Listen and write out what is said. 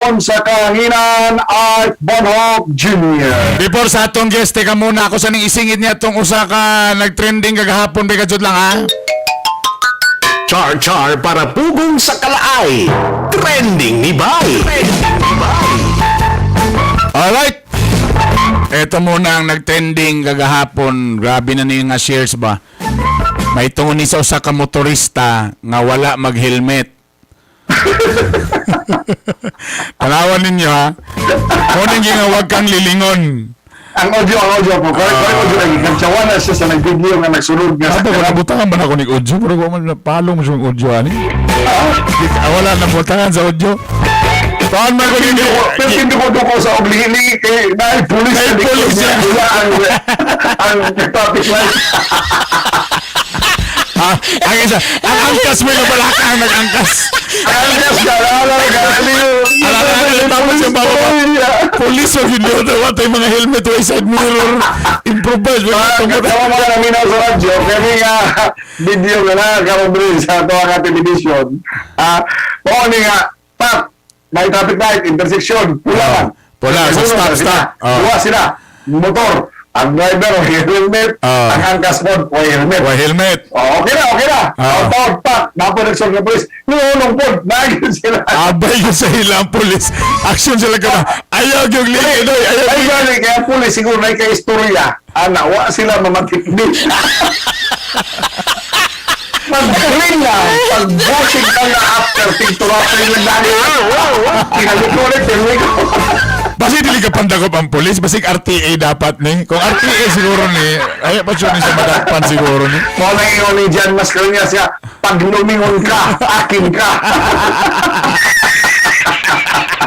Hapon sa kahanginan, Art Bonhoc Jr. Before sa atong guest, teka muna ako sa ning isingit niya tong usa ka nagtrending kagahapon, be jud lang ha. Char Char para pugong sa kalaay. Trending ni Bay. Trending ni Bay. Alright. Ito muna ang nagtrending kagahapon. Grabe na niyo nga shares ba. May tungo ni sa usa ka motorista nga wala mag-helmet. Tanawan ninyo ha. Kunin nga wag kang lilingon. Ang audio po. Correct, correct audio lagi. Nagtsawa na siya sa nag-video nga nagsulod nga sa Ano ba, nabutangan ba na ako ni audio? Pero kung man palong mo siyang audio, ani? Ah, wala na butangan sa audio. Paan man ko ninyo? Pero hindi ko duko sa oblihingi kay dahil pulis Dahil na pulis niya. siya. Wala ang traffic light. Ah, ang isa, ang angkas mo yung balaka ang nag-angkas. Ang angkas ka, alala ka, Alala ka, tapos yung bababa. Police o hindi ko tayo mga helmet o side mirror. Improvise. Katawa mga naminaw sa radyo, kami nga video nga nakakaroon sa ato ang television. Ah, oo ni nga, pak, may traffic light, intersection, pula man. Pula, so Pula stop, sila. stop. Oh. Duwa sila, motor, ang driver may helmet, ang angkas pod may helmet. Wa helmet. Oh, okay na, okay na. Ah. Tawag, pak, napo nagsulod ng polis. Nulong pod, nagin sila. Abay yun sa ilang police. Action sila ka na. Ayaw yung lilingon. Ayaw Ay, gani, kaya pulis siguro na kay istorya. Ana, wa sila mamatikdi. Mag-clean lang. Pag-washing lang na after, tigturapin lang dahil. Pinalikod, pinalikod. Basi dili ka pandagop ang polis, basig RTA dapat ni. Kung RTA siguro ni, ay pa siya ni sa madakpan siguro ni. Mo na ingon ni Jan Mascareñas siya, pag lumingon ka, akin ka.